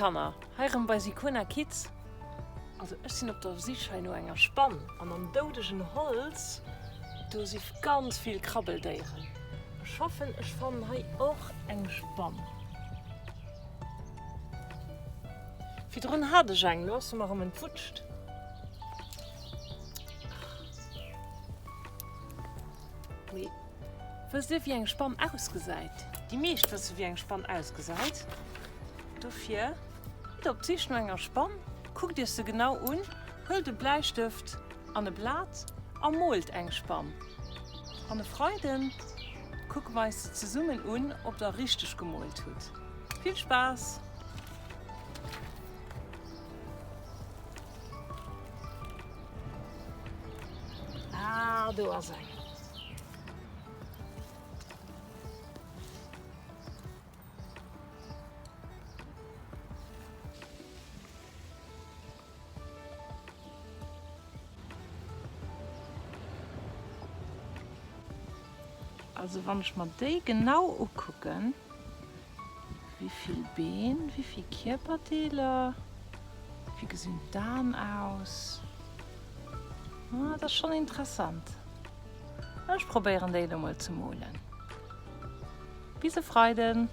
Kanner, hei rëm bei Sicona Kids. Also ech sinn op der Sich hei no enger Spann an am doudegen Holz do si ganz vill Krabbeldéieren. Ech hoffen ech fannen hei och eng Spann. Virdrun hat ech eng, lo ass se mer erëm entwutscht. Mee wësst dir wéi eng Spann ausgesäit? Déi meescht wësse wéi eng Spann ausgesäit. Dofir gitt op d'Sich no enger Spann, kuckt iech se genau un, huelt e Bläistëft an e Blat a moolt eng Spann. An e Freiden kucke mer eis se zesummen un, ob der richteg gemoolt hutt. Vill Spaass! Ah, do ass eng. Also wann ech mer déi genau ukucken, Wéivill Been, wéivill Kierperdeeler, wéi gesinn d'Aen aus? Ah, dat ass schonn interessant. Ech probéieren déi elo mol ze molen. Bis e Freiden!